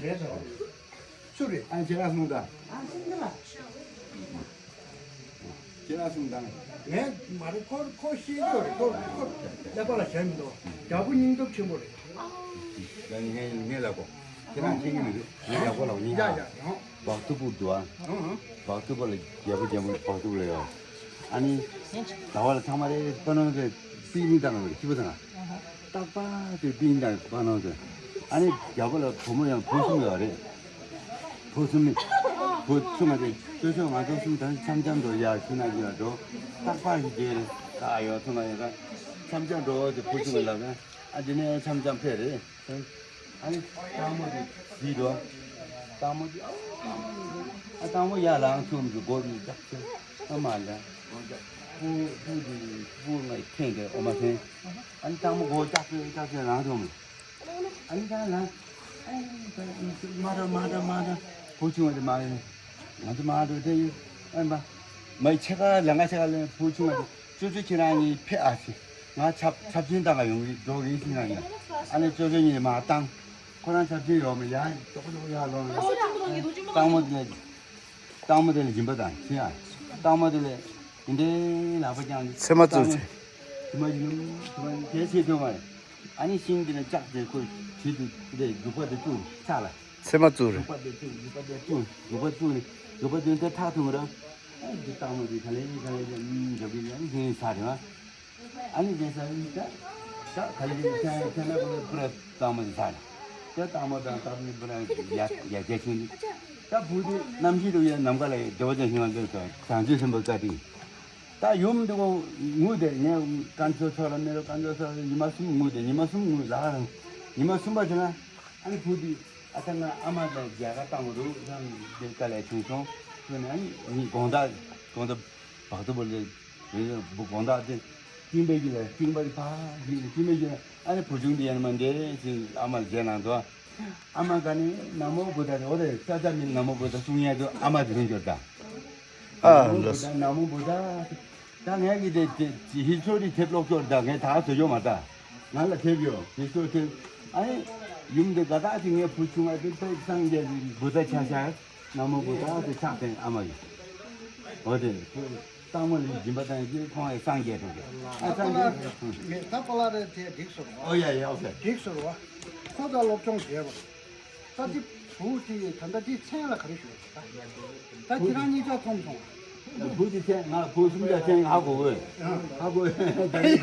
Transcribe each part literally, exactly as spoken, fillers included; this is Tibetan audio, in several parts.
རེད་དོ། སུ་རེད། ཨ་ཁྱེད་རང་གསུངས་དང་། ཨ་སེང་གེ་ལགས། ཁྱེད་རང་གསུངས་དང་། ངས་མ་རེད། ཁོ་ཁོ་ཤེས་ཀྱི་རེད། ཁོ་ཁོ་ཀླད་པ་ལ་ཞེན་མི་འདུག་རྒྱལ་པོ་སྙིང་སྟོབས་ཆེན་པོ་རེད། ཡ་ངས་ངས་ལབ་གོ། ཁྱེད་རང་ཤེས་ཀྱི་མི་འདུག་ངས་ལབ་གོ་ལབ་ཡིན་ཡ། ཡ་ཡ་ཡང་། བག་ཐུ་བུ་འདུག་ཨ། ཨང་ཨང་། བག་ཐུ་བུ་ལ་རྒྱལ་པོ་རྒྱལ་མོ་བག་ཐུ་བུ་ལ་ཡོད། ཨ་ནི། ཟླ་བ་ལ་ཚང་མ་རེད་པ་ནང་དུ་པི་ལིང་བཏང་གི་རེད། སྐྱིད་པོ་དང་། རྟག་པར་དུ་པི་ལིང་བཏང་པ་ནང་དུ། ཨ་ནི་རྒྱལ་པོ་ལ་བུ་མོ་ཡང་བུ་གསུམ་ཡོད་རེད། བུ་གསུམ་ནི། བུ་གསུམ་མ་རེད། ཅོ་ཅོ་ང་ཚོ་གསུམ་དང་འཆམ་འཆམ་འགྲོ་ཡ་ཁྱི་ན་ཁྱི་ན་འགྲོ། རྟག་པར་ཞིག་རྒྱལ་རེད། ད་ཡོད་ཚོ་ང་ཡོད་ད། འཆམ་འཆམ་འགྲོ་དེ་བུ་གསུམ་ལ་ན། ཨ་དེ་ནས་འཆམ་འཆམ་ཕེབས་རེད། ཨ་ནི་སྟག་མོ་དེ་གཟིགས་འགྲོ། སྟག་མོ་དེ་ཨ་སྟག་མོ་ཡར་ལངས་ཚུར་མི་འགྲོ། སྒོ་དེ་བཀྱག་ཚེ་ཨ་མ་ལ་སྒོ་བཀྱག་སྤུ་སྤུ་དེ་སྤུ་ལྔ་འཐེན་ཏེ་འོ་མ་འཐེན། ཨ་ནི་སྟག་མོ་སྒོ་བཀྱག་ཚེ་བཀྱག་ཚེ་ལངས་ཚུར་མི་འགྲོ། ཨ་ནི་ད་ལངས། ཨ་ནི་ད་མ་འགྲོ་མ་འགྲོ་མ་འགྲོ། བུ་ཆུང་བ་དེ་མ་ཡིན། ང་ཚོ་མ་འགྲོ་དེ་ཡིན། ཨ་མ། མ་ཡི་ཕྱེད་ཀ་ལ་ང་ཕྱེད་ཀ་ལ་བུ་ཆུང་བ་དེ། ཅོ་ཅོ་ཁྱེད་རང་གཉིས་ཕེབས་ཨ་ཟེར། ང་ཆབ་ཆབ་ཆེན་བཏང་ག་ཡོང་གི་འགྲོ་གི་ཡིན་ཟེར་ང་ཡིན། ཨ་ནི་ཅོ་ཅོ་གཉིས་མར་བཏང་། ཁོ་རང་ཆབ་ཆེན་ཡོད་མི་ཡ་ཅོག་ཅོག་ཡར་ལོང་ཡ། སྟག་མོ་དེ་ལ་སྟག་མོ་དེ་ལ་སྦྱིན་པ་དང་ཕྱིན་ཡ། སྟག་མོ་དེ་ལ་འདི་འདྲའི་ལག་པ་བརྐྱངས་ཏེ། ཚེར་མ་བཙུགས་བྱས། དེ་མ་ཡིན་ནམ་དེ་མ་ཡིན་གལ་ཆེ་ཐོན་མ་རེད། ཨ་ནི་ཤིང་དེ་ལ་བཅག་སྟེ་ཁོ་བྱེད་དུ་འདི་རྒྱུག་པ་དེ་བཙུགས་ཕྱག་ལ། ཚེར་མ་བཙུགས་རེད། རྒྱུག་པ་དེ་བཙུགས། རྒྱུག་པ་དེ་བཙུགས། རྒྱུག་པ་བཙུགས་ནས་རྒྱུག་པ་དེ་འདི་ཐག་ཐུང་ར། ཨ་འདི་སྟག་མོ་དེ་ག་ལེ་ག་ལེ་འཇབ་ཀྱི་ཡང་ཟིན་ས་རེད་བ། ཨ་ནི་དེ་ས་ད་ད་ག་ལེ་ག་ལེ་ཁྱེད་ཁྱེད་ན་ཁོ་ལ་པུ་ར་སྟག་མོ་དེ་ས་རེད། ད་སྟག་མོ་དང་སྟག་མོ་པུ་ར་ཡ་ཡ་རྒྱ་ཆུང་དེ། ད་བུ་དེ་རྣམ་ཤེས་དུ་ཡ་ནམ་མཁའ་ལ་བདེ་བ་ཅན་ཞིང་ལ་འདོད་དང་བྱང་ཆུབ་སེམས་དཔའ་བཀའ་དྲིན། ད་ཡུམ་འདི་གོ་ངུ་དེ་ངས་དཀར་མཆོག་མཆོག་ལ་མེ་རོ་དཀར་མཆོག་མཆོག་ལ་ཉི་མ་གསུམ་ངུ་དེ་ཉི་མ་གསུམ་ངུ་ལ་རང་ཉི་མ་གསུམ་པ་དེ་ན་ཨ་ནི་བུ་དེ་ཨ་ད་ང་ཨ་མ་དང་མཇལ་ཁ་བཏང་གི་འདུག་ཡང་དེ་དཀའ་ལས་བྱུང་སོང་། ཁྱོད་ནི་ཨ་ནི་ངའི་དགོང་དག་དགོང་དག་བག་ཐུ་བུ་ལ་བུ་དགོང་དག་དེ་སྤྲིན་པའི་གི་ལ་སྤྲིན་པ་དེ་ཕར་སྤྲིན་པའི་གི་ལ་ཨ་ནི་བུ་ཆུང་དེ་ཡང་མ་འདྲེ་ཞིག་ཨ་མ་ལ་མཇལ་གནང་འདུག་ཨ་མ་ག་ནི་ན་མོ་བུ་ད་རེ་འོ་རེ་ས་ད་མི་ན་མོ་བུ་ད་གསུང་ཡ་དུ་ཨ་མ་དེ་རིང་འབྱོར་ད། ཨ་ན་མོ་ལགས་སོ། བུ་ད་ན་མོ་བུ་ད། ད་ངས་ཀྱི་དེ་དེ་ཧི་སི་ཊོ་རི་ཐེབས་ཀློག་སྐྱོར་ད་ངས་ད་བཟོ་ཡོད་མ་ད། ང་ལ་ཐེབས་ཡོད་ཧི་སི་ཊོ་རི་ཐེབས། ཨ་ནི་ཡུམ་དེ་ག་ད་ཅི་ངས་བུ་ཆུང་ང་དེ་ད་སངས་རྒྱས་བུ་ད་ཆ་ཤ་ན་མོ་བུ་ད་དེ་ཆགས་ཐེངས་ཨ་མ་ཡོད། འོ་དེ་སྟག་མོ་ལ་སྦྱིན་པ་བཏང་ཡོད་ཁོང་ཨེ་སངས་རྒྱས་འགྲོ་གི་ཨ་སངས་རྒྱས། ངས་ད་པ་ལ་རེ་དེ་འགྲིག་སོང་བ། ཨོ་ཡ་ཡ་ཨོ་ཁེ། འགྲིག་སོང་བ། ཁོ་ད་སློབ་སྦྱོང་བྱས་པ། ད་འདི་བུ་དེ་ད་ལྟ་འདིའི་མཚན་ལ་ག་རེ་ཞུ་དགོས་རེད། ད་ཁྱེད་རང་གཉིས་ཆ་མཚུངས་སོང་། བུ་དེ་མཚན་ང་བུ་གསུམ་ཆ་མཚན་ཧ་གོ་གི། ཧ་གོ་གི། ད་རྗེས་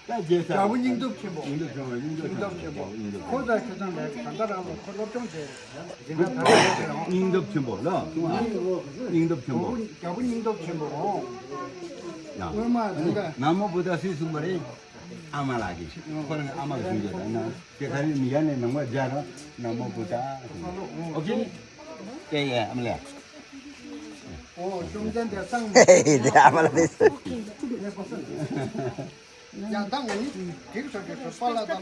ད་རྗེས་ད། རྒྱལ་པོ་སྙིང་སྟོབས་ཆེན་པོ། སྙིང་སྟོབས་ཆེན་པོ་སྙིང་སྟོབས་ཆེན་པོ་སྙིང་སྟོབས་ཆེན་པོ། ཁོ་ད་ཁྱེད་ཚང་ལས་ད་ལྟ་རང་ལ་ཁོ་སློབ་སྦྱོང་བྱས་རེད། འཛིན་གྲྭ་ད་ལྟ་རེད་རང་། སྙིང་སྟོབས་ཆེན་པོ་ལ། སྙིང་སྟོབས་ཆེན་པོ། རྒྱལ་པོ་སྙིང་སྟོབས་ཆེན་པོ་རང་། སྔོན་མ་ད་ལྟ་ན་མོ་བུ་ད་སུས་གསུངས་པ་རེད། ཨ་མ་ལགས་ཀྱིས་ཁོ་རང་ཨ་མ་གིས་ཞུས་ཡོད་ན། དེ་ག་རེ་མི་ཡ་ནས་ནང་པ་རྒྱ་ར་ན་མོ་བུ་ད། ཨོ་ཁེ། ཡ་ཡ་ཨ་མ་ལགས། ཨོ་བཅོམ་ལྡན་འདས་སངས་རྒྱས། དེ་ཨ་མ་ལགས་རེད། ཡ་ད་ངས་འགྲིག་སོ་འགྲིག་སོ་པཱ་ལགས་ད་ལོ།